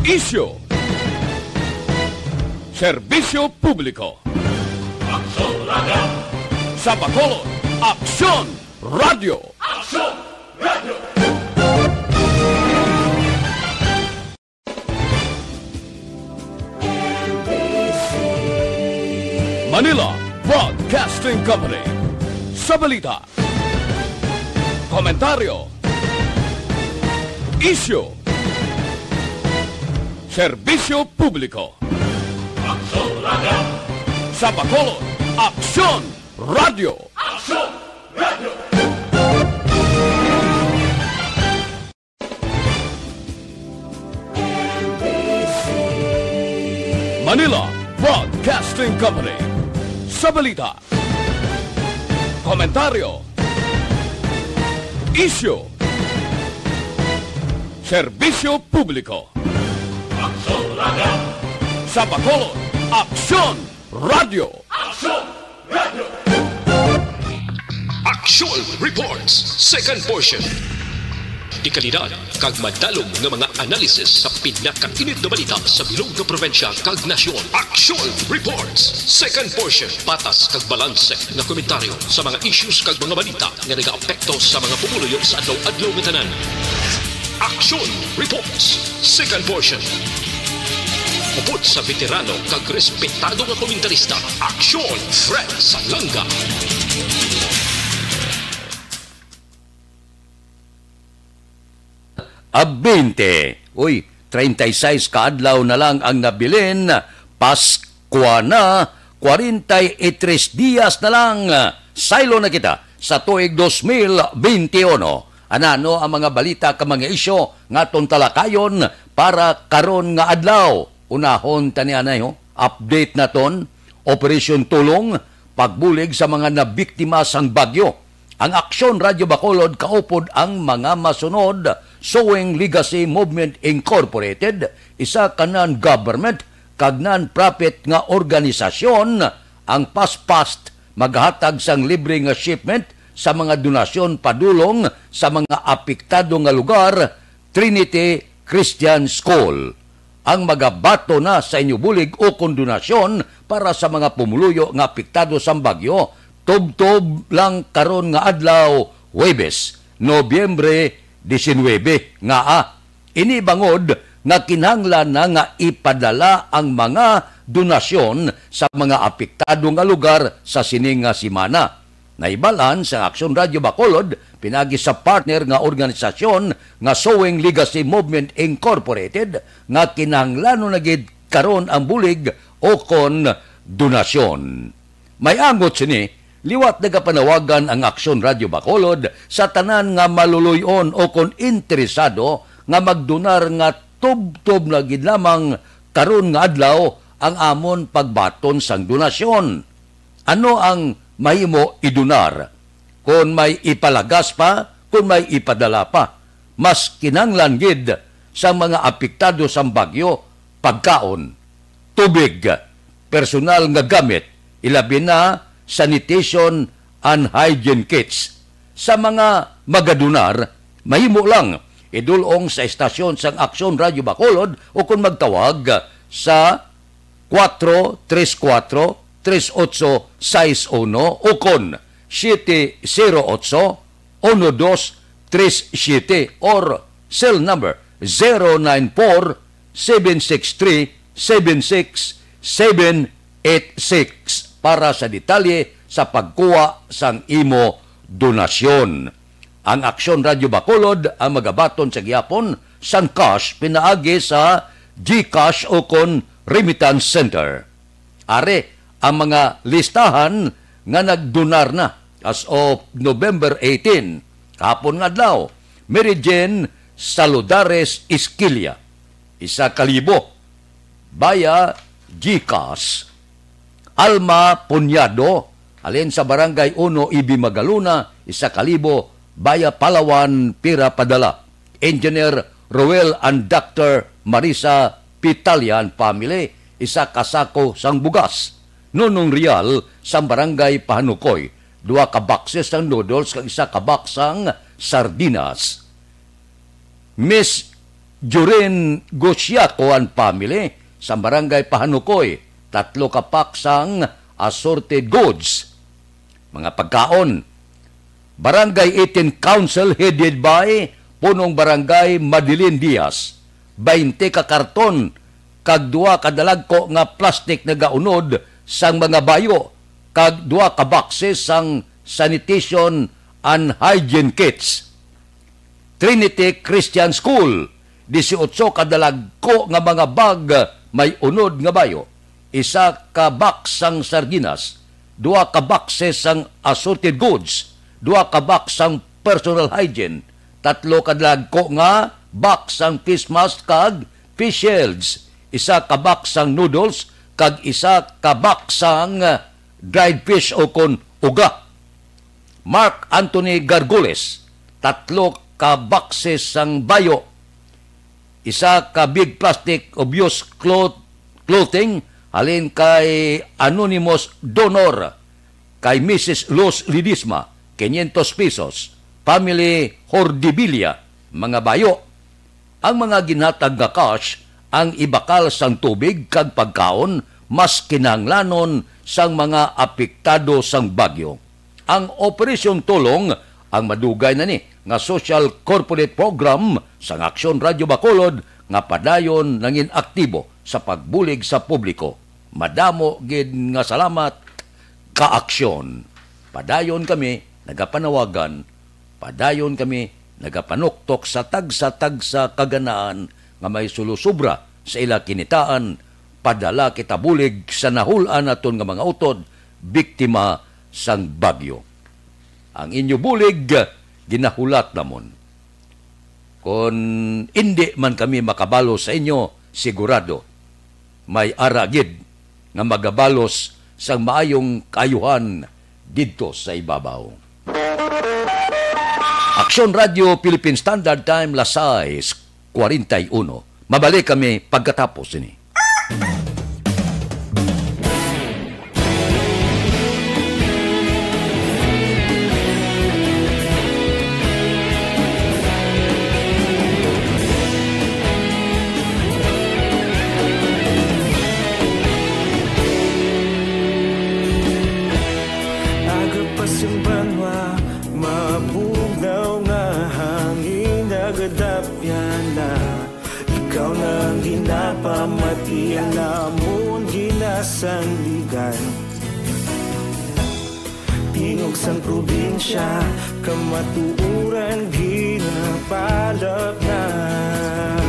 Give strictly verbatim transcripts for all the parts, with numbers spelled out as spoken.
Isyu. Serbisyo publiko. Aksyon Radio. Sa Bacolod, Aksyon Radio. Aksyon Radio. Manila Broadcasting Company. Sa balita, komentaryo, isyu, serbisyo publiko. Aksyon Radio. Sa Bacolod, Aksyon Radio. Aksyon Radio. Manila Broadcasting Company. Sa balita, komentaryo, isyu, serbisyo publiko. Aksyon Radio. Sa Bacolod, Aksyon Radio. Aksyon Radio. Action Reports, second portion. Dekalidad kag madalom nga mga analysis sa pinakainit nga balita sa bilog nga probinsya kag nasyon. Action Reports, second portion. Patas kag balanse nga komentaryo sa mga issues kag mga balita nga nagaapekto sa mga pumuluyo sa adlaw-adlaw nga tanan. Action Reports, second portion. Upod sa veterano kag respetado nga komentarista, Aksyon Fred Salanga. A veinte. Uy, treinta y seis ka adlaw na lang ang nabilin. Paskwa na, cuarenta y tres dias na lang. Saylo na kita sa tuig dos mil veintiuno. Anano ang mga balita ka mga isyu nga aton talakayon para karon nga adlaw? Unahon tani anay, ho. Update naton, Operation Tulong, pagbulig sa mga nabiktima sang bagyo. Ang Aksyon Radyo Bacolod kaupod ang mga masunod: Sowing Legacy Movement Incorporated, isa ka non-government kag non-profit nga organisasyon, ang PASPAST magahatag sang libre nga shipment sa mga donasyon padulong sa mga apektado nga lugar, Trinity Christian School. Ang magabaton na sa inyo bulig ukon donasyon para sa mga pumuluyo nga apektado sang bagyo, tubtob lang karon nga adlaw, Huwebes, Nobyembre diecinuebe, nga, ah, ini bangod nga kinahanglan na nga ipadala ang mga donasyon sa mga apektado nga lugar sa sini nga semana. Nahibal-an sa Aksyon Radyo Bacolod, pinagi sa partner nga organisasyon nga Sowing Legacy Movement Incorporated, nga kinahanglanon na gid karon ang bulig ukon donasyon. May angot sini, liwat nagapanawagan ang Aksyon Radyo Bacolod sa tanan nga maluloy-on ukon interesado nga magdonar nga tubtob na gid lamang karon nga adlaw ang amon pagbaton sang donasyon. Ano ang mahimo idonar? Kon may ipalagas pa, kon may ipadala pa, mas kinahanglan gid sa mga apektado sang bagyo, pagkaon, tubig, personal nga gamit, ilabi na sanitation and hygiene kits. Sa mga magadonar, mahimo lang idul-ong sa estasyon sang Aksyon Radyo Bacolod ukon magtawag sa cuatro tres cuatro, tres ocho seis uno ukon siete zero ocho, uno dos tres siete or cell number zero nine four, seven six three, seven six seven eight six para sa detalye sa pagkuha sang imo donasyon. Ang Aksyon Radyo Bacolod ang magabaton sa gihapon sang cash pinaagi sa GCash ukon Remittance Center. Ari ang mga listahan nga nagdonar na as of November eighteen, kahapon nga adlaw: Mary Jane Saludares Isquilla, isa ka libo, via GCash. Alma Puñado, halin sa Barangay Uno, Ibi Magalona, isa ka libo, via Palawan, pira padala. Engineer Roel and Doctor Marisa Pitalian family, isa ka sako sang bugas. Nonong Real sang Barangay Pahanukoy, duha ka boxes sang noodles kag isa ka box sang sardinas. Miss Jorin Gosiaco and family sa Barangay Pahanukoy, tatlo ka pack sang assorted goods, mga pagkaon. Barangay eighteen Council headed by Punong Barangay Madeline Diaz, twenty ka karton kag duha ka dalagko nga plastic nagaunod sang mga bayo kag duha ka boxes sang sanitation and hygiene kits. Trinity Christian School, dieciocho ka dalagko nga mga bag may unod nga bayo, isa ka box sang sardinas, duha ka boxes sang assorted goods, duha ka box sang personal hygiene, tatlo ka dalagko nga box sang face mask kag face shields, isa ka box sang noodles, kag isa ka box sang, ah, dried fish o kon uga. Mark Anthony Gargoles, tatlo ka boxes sang bayo, isa ka big plastic of used cloth-, clothing halin kay anonymous donor, kay Missus Luz Ledesma, quinientos pesos, family Hordebilia, mga bayo. Ang mga ginhatag nga cash ang ibakal sang tubig kag pagkaon mas kinahanglanon sang mga apektado sang bagyo. Ang Operasyon Tulong ang madugay na ni nga social corporate program sang Aksyon Radyo Bacolod nga padayon nangin aktibo sa pagbulig sa publiko. Madamo gid nga salamat, Kaaksyon. Padayon kami nagapanawagan, padayon kami nagapanuktok sa tagsa-tagsa kaganaan nga may sulusubra sa ila kinitaan, padala kita bulig sa nahul-an naton nga mga utod, biktima sang bagyo. Ang inyo bulig ginahulat namon. Kon indi man kami makabalo sa inyo, sigurado may ara gid nga magabalos sang maayong kaayuhan didto sa ibabaw. Aksyon Radio Philippine Standard Time, las sais cuarenta y uno. Mabalik kami pagkatapos sini. Aga pa sing banwa, mabugnaw nga hangin nagadapyan na. Ikaw na ang ginapamati, ang amon ginasandigan. Tingog sang probinsya, kamatuoran ginapalapnap.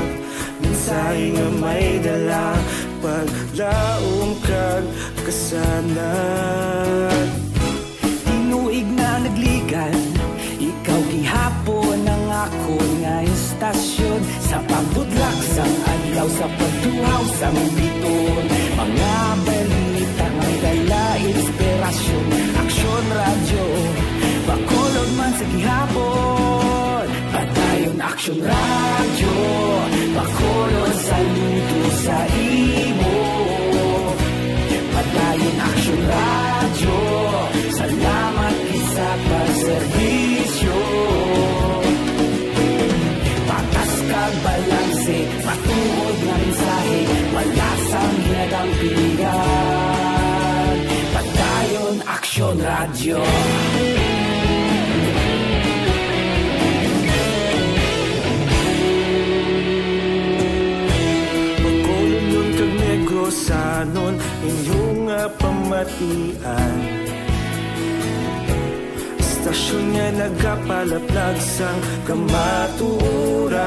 Mensahe nga may dala, paglaom kag kasanag. Tinuig na nagligan, ikaw gihapon ang akon nga istasyon. Sa pagbutlak sang adlaw, sa pagtuhaw sang biton, mga balita nga may dala inspirasyon. Aksyon Radyo, Bacolod man sa gihapon. Padayon Aksyon Radyo, Bacolod, saludo sa imo. Padayon Aksyon Radyo, salamat gid sa pagserbisyo. Patas kag balanse, matuod nga mensahe, wala sang ginagampingan. Padayon Aksyon Radyo. Bacolodnon kag Negrosanon, inyo nga pamatian. Istasyon nga nagapalaplag sang kamatuoran.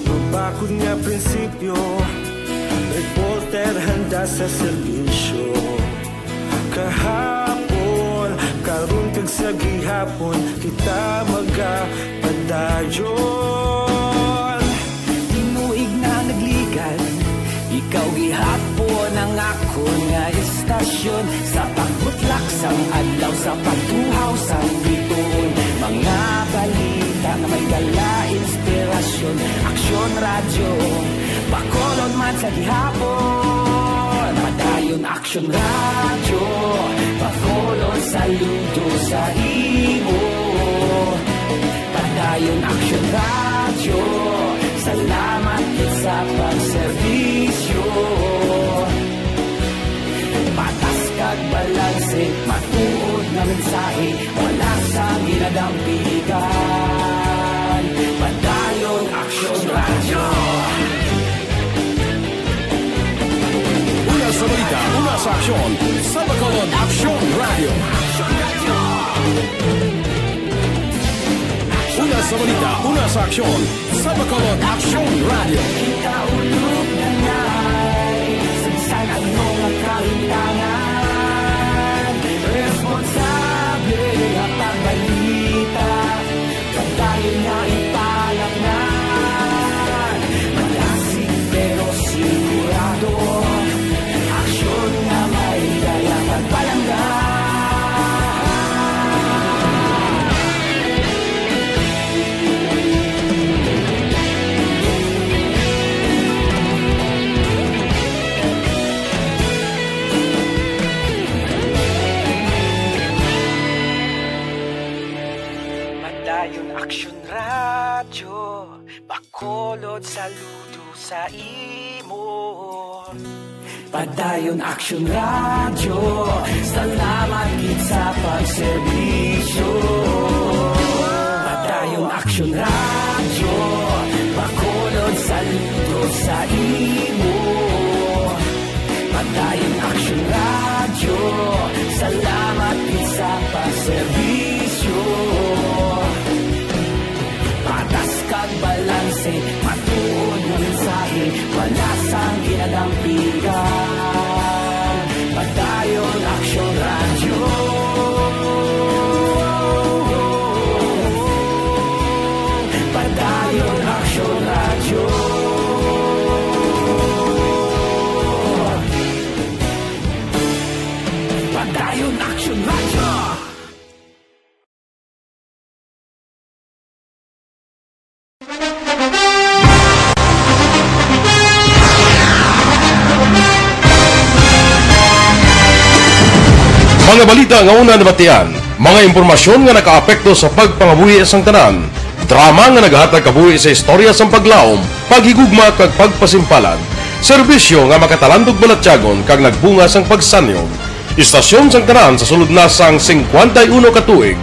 Mabakod nga prinsipyo, reporter handa sa serbisyo. Kahapon, karon kag sa gihapon, kita magapadayon. Tinuig na nagligan, ikaw gihapon ang akon nga istasyon. Sa pagbutlak sang adlaw, sa pagtuhaw sang biton, mga balita nga may dala inspirasyon. Aksyon Radyo, Bacolod man sa gihapon. Padayon Aksyon Radyo, Bacolod, saludo sa imo. Padayon Aksyon Radyo. Salamat gid sa pagserbisyo. Patas kag balanse, matuod nga mensahe, wala sang ginadampigan. Padayon Aksyon Radyo. Una sa balita, una sa aksyon, sa Bacolod Aksyon Radyo. Una sa balita, una sa aksyon, sa Bacolod Aksyon Radyo. Kita ulog na nai, sa bisan ano nga kahintangan, responsable nga pagbalita, padayon nga ipalatnan. Malasig pero sigurado, aksyon nga may dala pagpalangga. Padayon Aksyon Radyo, Bacolod, saludo sa imo. Padayon Aksyon Radyo, salamat gid sa pagserbisyo. Padayon Aksyon Radyo, Bacolod, saludo sa imo. Padayon Aksyon Radyo, salamat gid sa pagserbisyo. Patas kag balanse, matuod nga mensahe, wala sang ginadampigan. Padayon Aksyon Radyo. Padayon Aksyon Radyo. Padayon Aksyon Radyo. Mga balita nga una nabatian, mga impormasyon nga nakaapekto sa pagpangabuhi sang tanan, drama nga nagahatag kabuhi sa istorya sang paglaom, paghigugma kag pagpasimpalan, serbisyo nga makatalandog balatyagon kag nagbunga sang pagsanyog. Istasyon sang tanan sa sulod na sang singkwenta y uno ka tuig.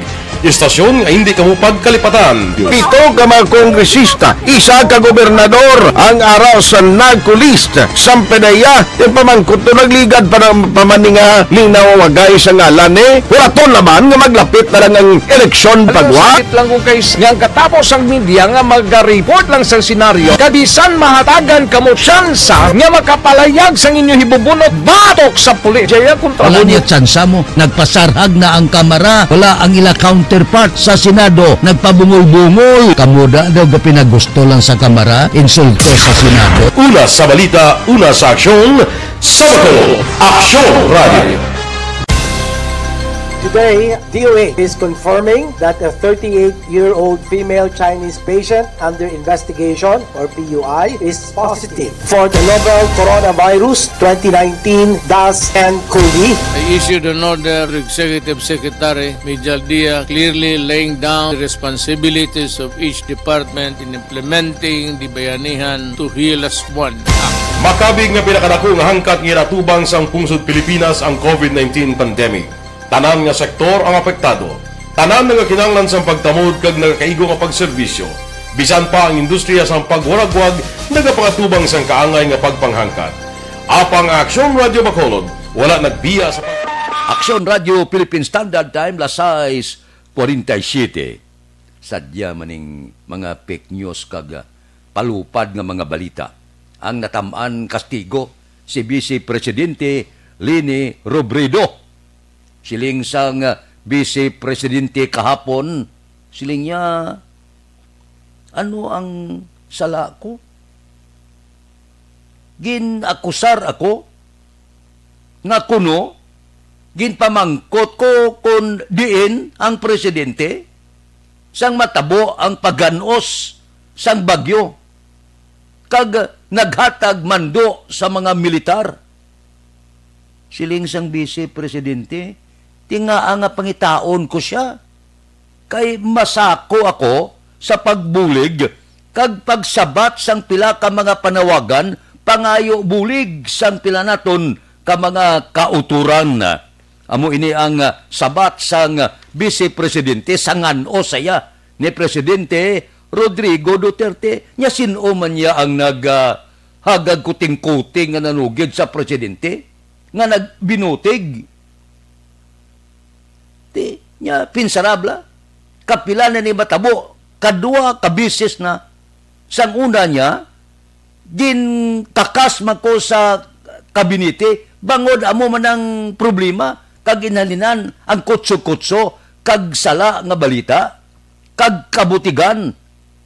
Istasyon nga hindi kamo pagkalipatan. Pito ka mga kongresista, isa ka gobernador ang ara sa NAGCO list. Sang P D E A, ti pamangkot to nagligad pa ng pamaninga ning nawawagay sa ngalan ni. Wala to naman nga maglapit na lang ang eleksyon pagwa. Sakit lang kung kay nga ang katapos ang media nga maga-report lang sa senaryo. Kabisan mahatagan kamo tsansa nga makapalayag sang inyo hibubunot batok sa pulis. Jaya kontra Wala mo niya niya. Tsansa mo. Nagpasarhag na ang Kamara. Wala ang ila counterpart sa Senado. Nagpabungol-bungol. Kamo da daw gapinagusto lang sa Kamara. Insulto sa Senado. Una sa balita, una sa aksyon, sa Bacolod, Aksyon Radio. Today, D O A is confirming that a thirty-eight-year-old female Chinese patient under investigation, or P U I, is positive for the novel coronavirus twenty nineteen dash N cov. I issued an order to Executive Secretary Mijal Dia, clearly laying down the responsibilities of each department in implementing the Bayanihan to Heal Us One Act. Makabig nga pinakadako nga hangkat nga ginatubang sang pungsod Pilipinas ang covid nineteen pandemic. Tanan nga sektor ang apektado. Tanan nga kinahanglan sang pagtamod kag nagakaigo nga pagserbisyo. Bisan pa ang industriya sang pagwaragwag nagapangatubang sang kaangay nga pagpanghangkat. Apang ang Aksyon Radyo Bacolod wala nagbiya sa pag- Aksyon Radyo Philippine Standard Time, las sais cuarenta y siete. Sadya maning mga fake news kag, ah, palupad nga mga balita. Ang natam-an kastigo si Vice Presidente Leni Robredo. Siling sang, ah, Vice Presidente kahapon, siling niya, "Ano ang sala ko? Gin-akusar ako nga kuno ginpamangkot ko kon diin ang presidente sang matabo ang paggan-os sang bagyo kag naghatag mando sa mga militar." Siling sang Bise Presidente, "Tingaa nga pangitaon ko sia, kay masako ako sa pagbulig kag pagsabat sang pila ka mga panawagan pangayo bulig sang pila naton ka mga kautoran. Amo ini ang, ah, sabat sang, ah, Vice Presidente sa ngan-o saya ni Presidente Rodrigo Duterte. Nya, sin-o man niya ang nag, ah, hagag kuting-kuting nga nanugid sa presidente nga nagbinutig? Ti, nya, pinsarabla, kapila na ni matabo, kadua ka bisis na. Sang una niya, ginkakas man ko sa kabinete, bangod amo man ang problema, kag ginhalinan ang kutso-kutso kag sala nga balita, kag kabutigan.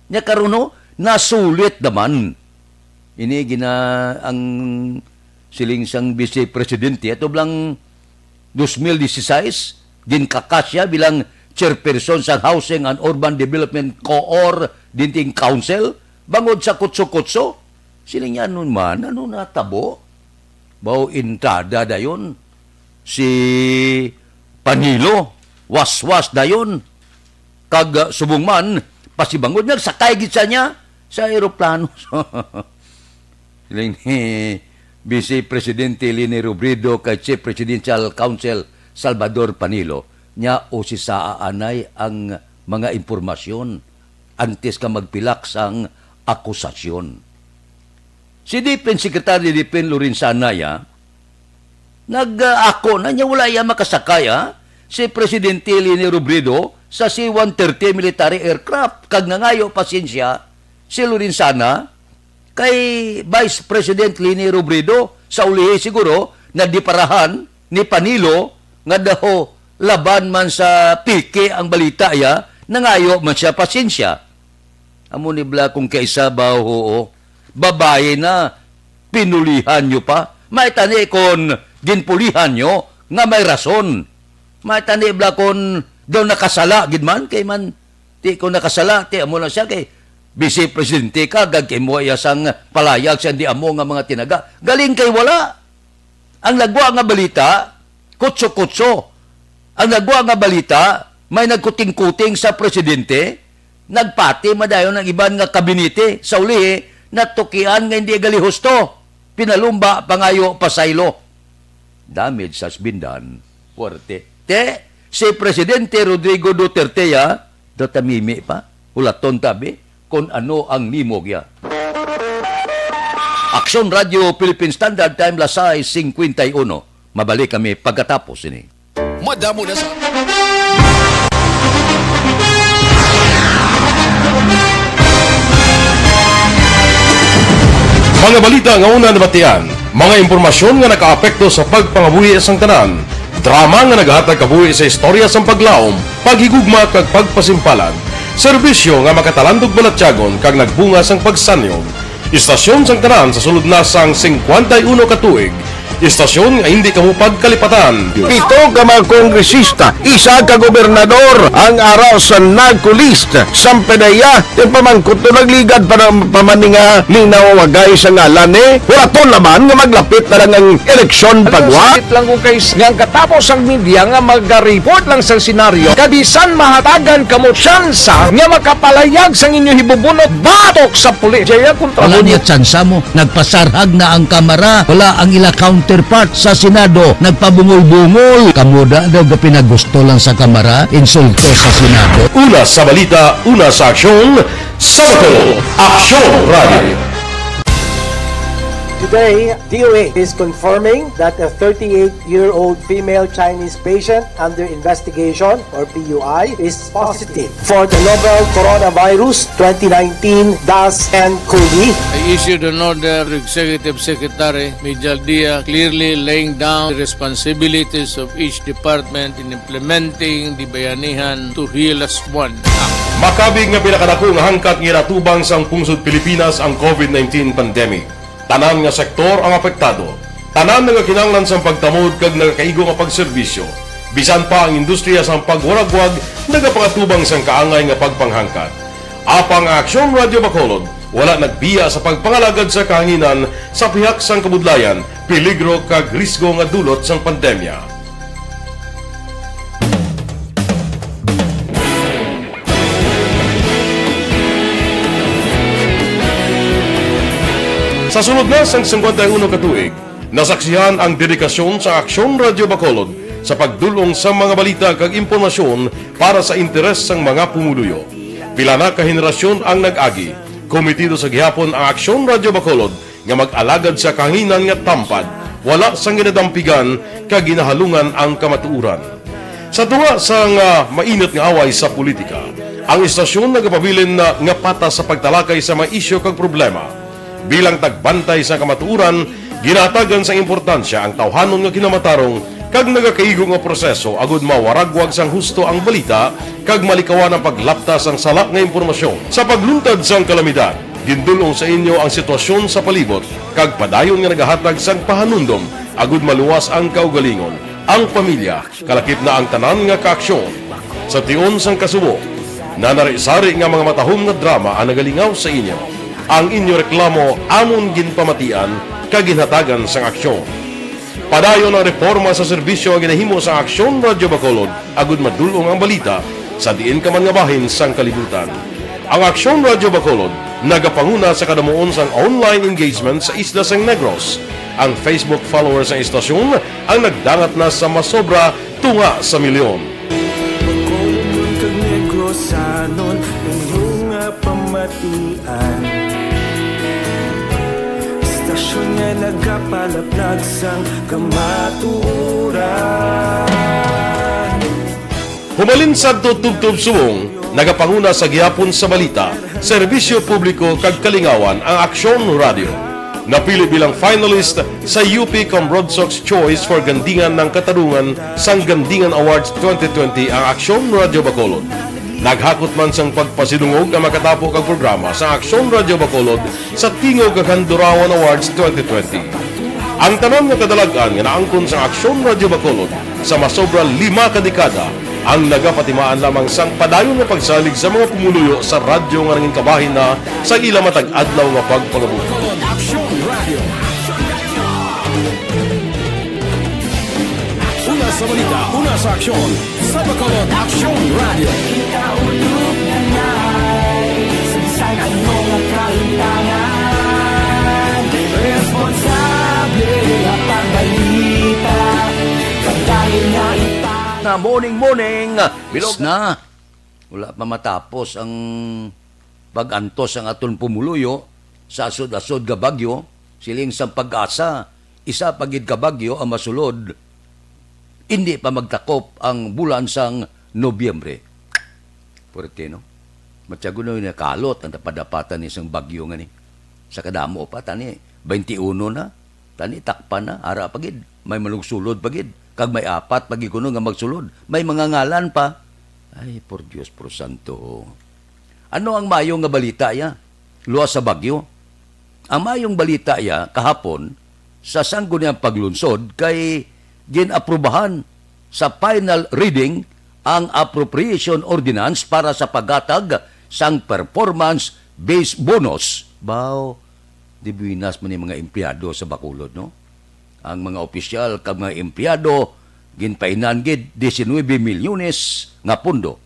Nya karon, ho, nasulit naman. Ini gina-, ang siling sang Vice Presidente, ato blang dos mil dieciséis, ginkakas siya bilang chairperson sang Housing and Urban Development Coordinating Council, bangod sa kutso-kutso. Siling niya, "Ano man? Ano natabo?" Baw entrada dayon si Panilo, waswas dayon. Kag, ah, subong man, pasibangod, nagsakay gid sa niya sa eroplano. Siling ni Vice Presidente Leni Robredo kay Chief Presidential Counsel Salvador Panilo, nya usisaa anay ang mga impormasyon antes ka magpilak sang akusasyon. Si DepEd Secretary DepEd Lorenzana Anaya, nag-, ah, ako na niya, wala iya makasakay, ha? Si Presidente Leni Robredo sa C one thirty military aircraft, kag nangayo pasensya si Lorenzana kay Vice President Leni Robredo sa ulihi siguro na diparahan ni Panilo nga daw laban man sa peke ang balita iya, nangayo man siya pasensya. Amo ni bala kung kaisa ba, oo. Babayi na, pinulihan nyo pa. May tani kon ginpulihan nyo nga may rason. May tani bala kon daw nakasala gid man, kay man, ti ko nakasala, ti amo lang siya, kay Vice Presidente ka, gag kay mo iya sang palayag sa hindi amo nga mga tinaga. Galing kay wala. Ang nagwa nga balita, kutso-kutso. Ang nagwa nga balita, may nagkuting-kuting sa presidente, nagpati madayon ang iban nga kabinete sa ulihi, natukian nga hindi gali husto. Pinalumba, pangayo, pasaylo. Damage has been done. Puwerte. Te, si Presidente Rodrigo Duterte, ya, daw tamimi pa. Hulaton tabi kung ano ang nimog, ya. Aksyon Radio Philippine Standard Time, las sais cincuenta y uno. Mabalik kami pagkatapos ini. Madamo na sa mga balita nga una nabatian, mga impormasyon nga nakaapekto sa pagpangabuhi sang tanan, drama nga nagahatag kabuhi sa istorya sang paglaom, paghigugma kag pagpasimpalan, serbisyo nga makatalandog balatyagon kag nagbunga sang pagsanyog. Istasyon sang tanan sa sulod na sang cincuenta y uno ka tuig. Istasyon nga hindi kamo pagkalipatan. Pito ka mga kongresista, isa ka gobernador ang ara sa NAGCO list. Sampanaya, ti pamangkot to nagligad pa na pa man ni nga linawagay sa ngalan ni. Hulaton naman nga maglapit na lang ang eleksyon. Alam mo, pagwa. Sakit lang kung kay nga ang katapos ang media nga mag-report lang sa senaryo, kabisan mahatagan kamo tsansa nga makapalayag sang inyo hibubunot batok sa pulis. Jaya kontra. Wala mo niya tsansa mo. Nagpasarhag na ang kamara. Wala ang ila counterpart sa Senado. Nagpabungol-bungol. Kamo da daw gapinagusto lang sa kamara. Insulto sa Senado. Una sa balita, una sa aksyon, Sabado, Aksyon Radio. Today, D O H is confirming that a thirty-eight-year-old female Chinese patient under investigation, or P U I, is positive for the novel Coronavirus twenty nineteen dash N COVID. I issued an order to Executive Secretary Mijal Dia, clearly laying down the responsibilities of each department in implementing the Bayanihan to Heal Us One Act. Makabig nga pinakadako nga hangkat nga ginatubang sang pungsod Pilipinas ang COVID nineteen pandemic. Tanan nga sektor ang apektado. Tanan nagakinahanglan sang pagtamod kag nagakaigo nga pagserbisyo. Bisan pa ang industriya sang pagwaragwag nagapangatubang sang kaangay nga pagpanghangkat. Apang ang Aksyon Radio Bacolod wala nagbiya sa pagpangalagad sa kahanginan sa pihak sang kabudlayan, peligro kag risgo nga dulot sang pandemya. Sa sulod na sang singkwenta y uno ka tuig, nasaksihan ang dedikasyon sa Aksyon Radyo Bacolod sa pagdul-ong sa mga balita kag impormasyon para sa interes sang mga pumuluyo. Pila na ka henerasyon ang nag-agi. Komitido sa gihapon ang Aksyon Radyo Bacolod nga mag-alagad sa kahanginan nga tampad, wala sang ginadampigan kag ginahalungan ang kamatuoran. Sa tunga sang, ah, mainit nga away sa politika, ang istasyon nagapabilin na nga patas sa pagtalakay sa mga isyu kag problema. Bilang tagbantay sa kamatuoran, ginahatagan sang importansya ang tawhanon nga kinamatarong kag nagakaigo nga proseso agud mawaragwag sang husto ang balita kag malikawan ang paglapta sang sala nga impormasyon. Sa pagluntad sang kalamidad, gindul-ong sa inyo ang sitwasyon sa palibot kag padayon nga nagahatag sang pahanumdom agud maluwas ang kaugalingon, ang pamilya, kalakip na ang tanan nga kaaksyon. Sa tion sang kasubo, nanari-sari nga mga matahom nga drama ang nagalingaw sa inyo. Ang inyo reklamo amon ginpamatian kag ginhatagan sang aksyon. Padayon ang reporma sa serbisyo nga ginahimo sa Aksyon Radyo Bacolod agud madul-ong ang balita sa diin ka man nga bahin sang kalibutan. Ang Aksyon Radyo Bacolod nagapanguna sa kadamuon sang online engagement sa isla sang Negros. Ang Facebook followers sang istasyon ang nagdangat na sa masobra tunga sa milyon. Bacolodnon kag Negrosanon, inyo nga pamatian. Istasyon nga nagapalaplag sang kamatuoran. Humalin sadto tubtob subong, nagapanguna sa gihapon sa balita, serbisyo publiko kag kalingawan ang Aksyon Radio. Napili bilang finalist sa U P Cambrodsoc's Choice for Gandingan ng Katarungan sang Gandingan Awards twenty twenty ang Aksyon Radio Bacolod. Naghakot man sang pagpasidungog ang makatapo kag programa sa Aksyon Radio Bacolod sa Tingog kag Handurawan Awards twenty twenty. Ang tanan nga kadalag-an nga naangkon sa Aksyon Radio Bacolod sa masobra lima ka dekada ang nagapatimaan lamang sang padayon nga pagsalig sa mga pumuluyo sa radyo nga nangin kabahin na sa ila matag adlaw nga pagpangabuhi. Aksyon Radio. Una sa balita, una sa aksyon, sa Bacolod Aksyon Radio. Kita ulog na nai, sa bisan ano nga kalimtangan, responsable nga pagbalita, pagdali na ipa- Na morning, morning, bilog na. Wala pa matapos ang pag-antos sang aton pumuluyo sa asod-asod nga bagyo, siling sang PAGASA, isa pa gid ka bagyo ang masulod, indi pa magtakop ang bulan sang Nobyembre. Puwerte, no? Matyago na yung nakalot ang dapat-dapatan ni sang bagyo nga ni. Sa kadamo pa, tani, twenty-one na. Tani, takpan na, ara pa gid. May manugsulod pa gid. Kag may apat pa gid kuno nga magsulod. May mga ngalan pa. Ay, por Dios, por Santo. Ano ang mayo nga balita, ya? Luwas sa bagyo? Ang mayong balita, ya, kahapon, sa sangguniang paglunsod, kay gin-aprubahan sa final reading ang appropriation ordinance para sa paghatag sang performance-based bonus. Baw, di buenas man ni mga empleyado sa Bacolod, no? Ang mga opisyal kag mga empleyado ginpainan gid diecinuebe milyones nga pondo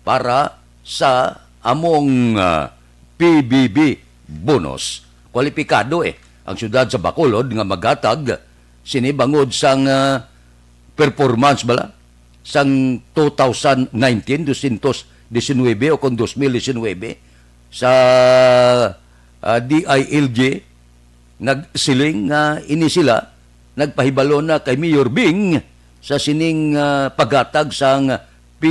para sa among, ah, P B B bonus. Kwalipikado, eh, ang siyudad sa Bacolod nga maghatag sini bangod sang, ah, performance bala sang two thousand nineteen, dosyentos disinuybe o kon dos mil disinuybe sa, ah, D I L G. Nagsiling nga ini sila nagpahibalo na kay Mayor Bing sa sining, ah, paghatag sang P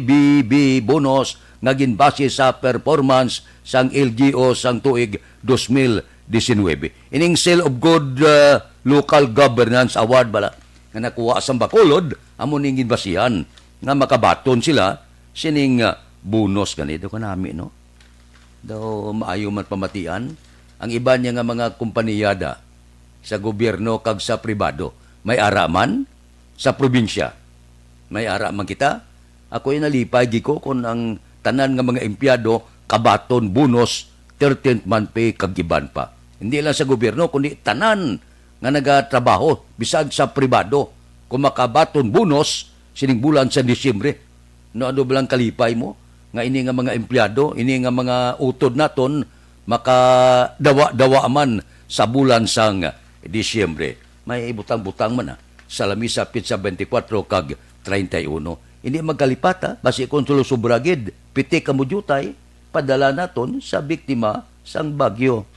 B B bonus nga ginbase sa performance sang L G U sang tuig dos mil disinuybe. Ining Seal of Good, ah, Local Governance Award bala nga nakuha sang Bacolod, amo ning ginbasihan nga makabaton sila sining, ah, bonus gani daw kanami, no? Daw maayo man pamatian ang iban niya nga mga kompanyada sa gobyerno kag sa pribado. May ara man sa probinsya. May ara man kita. Ako'y nalipay gid ko kon ang tanan nga mga empleyado kabaton bonus, thirteenth month pay kag iban pa. Hindi lang sa gobyerno kundi tanan nga nagatrabaho, bisan sa pribado, kung makabaton bonus sining bulan sa Disyembre. No, ano ba lang kalipay mo nga ini nga mga empleyado, ini nga mga utod naton, makadawa-dawa man sa bulan sang Disyembre. May butang-butang man, ah, sa lamisa petsa twenty-four kag treinta y uno. Hindi magkalipata, basi kung sulo sobra gid, piti ka mo diutay, padala naton sa biktima sang bagyo.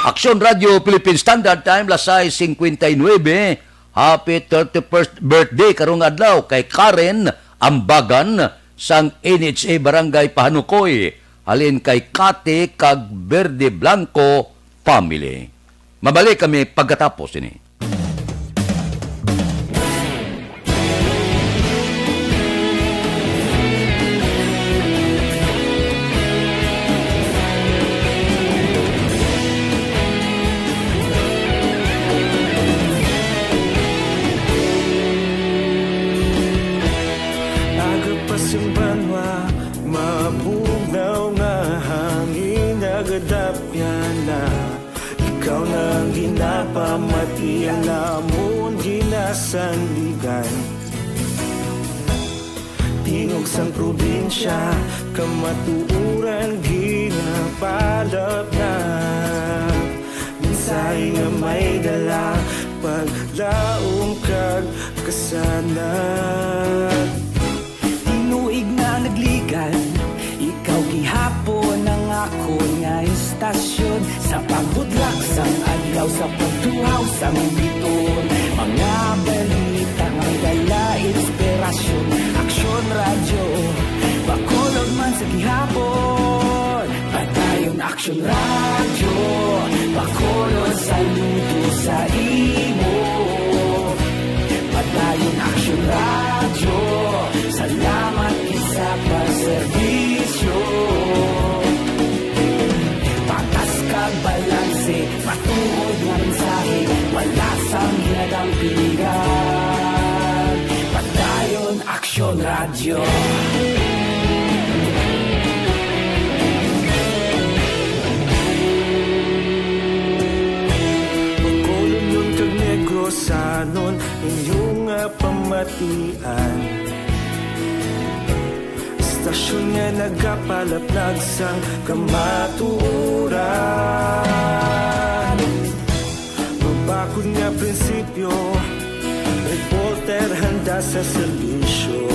Aksyon Radio Philippine Standard Time, las sais cincuenta y nueve. Happy thirty-first birthday karong adlaw kay Karen Ambagan sang N H A Barangay Pahanukoy, halin kay Kate kag Verde Blanco family. Mabalik kami pagkatapos ini. Aga pa sing banwa, mabugnaw nga hangin nagadapyan na. Ikaw na ang ginapamati, ang amon ginasandigan. Tingog sang probinsya, kamatuoran ginapalapnap. Mensahe nga may dala, paglaom kag kasanag. Tinuig na nagligan, ikaw gihapon ang akon nga istasyon. Sa pagbutlak sang adlaw, sa pagtuhaw sang biton, mga balita nga may dala inspirasyon. Aksyon Radyo, Bacolod man sa gihapon. Padayon Aksyon Radyo, Bacolod, saludo sa imo. Padayon Aksyon Radyo, salamat gid sa pagserbisyo. Patas kag balanse, matuod nga mensahe, wala sang ginadampigan. Padayon Aksyon Radyo. Bacolodnon kag Negrosanon, inyo nga pamatian. Istasyon nga nagapalaplag sang kamatuoran. Mabakod nga prinsipyo, reporter handa sa serbisyo.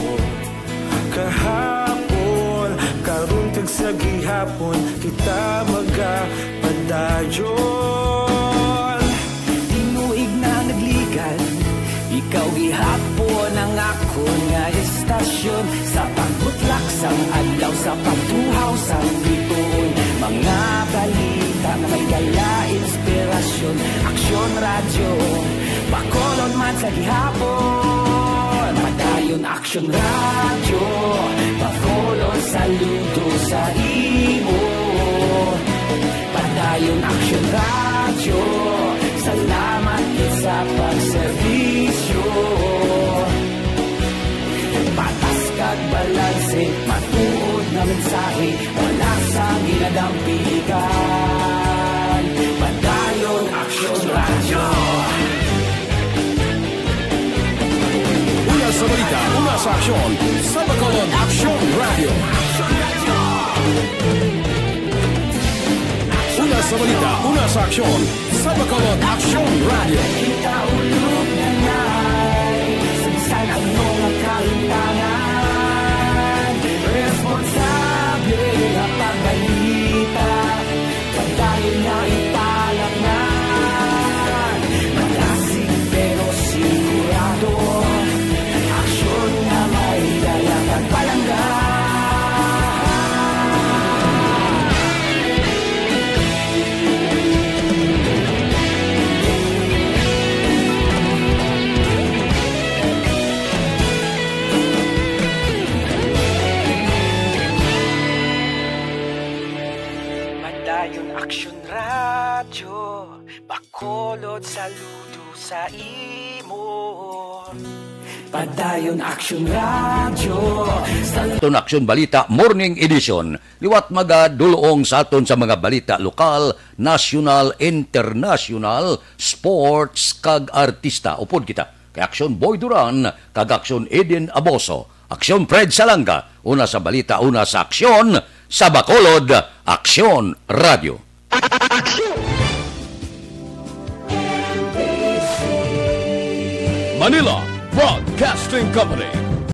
Kahapon, karon kag sa gihapon, kita magapadayon. Tinuig na nagligan, ikaw gihapon ang akon nga istasyon. Sa pagbutlak sang adlaw, sa pagtuhaw sang bituon, mga balita nga may dala inspirasyon. Aksyon Radyo, Bacolod man sa gihapon. Padayon Aksyon Radyo, Bacolod, saludo sa imo. Padayon Aksyon Radyo, salamat gid sa pagserbisyo. Patas kag balanse, matuod nga mensahe, wala sang ginadampigan. Padayon Aksyon Radyo. Una sa balita, una sa aksyon, sa Bacolod Aksyon Radyo. Una sa balita, una sa aksyon, sa Bacolod Aksyon Radyo. Kita ulog na na'y sa bisan ano nga kahimtangan. Responsable nga pagbalita, padayon na ipalaknag. Malasig pero sigurado, aksyon nga may dala kag palangga. Padayon Aksyon Radyo, Bacolod, saludo sa imo. Padayon Aksyon Radyo, sa Aton Aksyon Balita Morning Edition. Liwat magadulong sa aton sa mga balita lokal, nasyonal, internasyonal, sports, kag artista. Upod kita kay Aksyon Boy Duran kag Aksyon Eden Aboso. Aksyon Fred Salanga, una sa balita, una sa aksyon, sa Bacolod, Aksyon Radyo. Manila Broadcasting Company.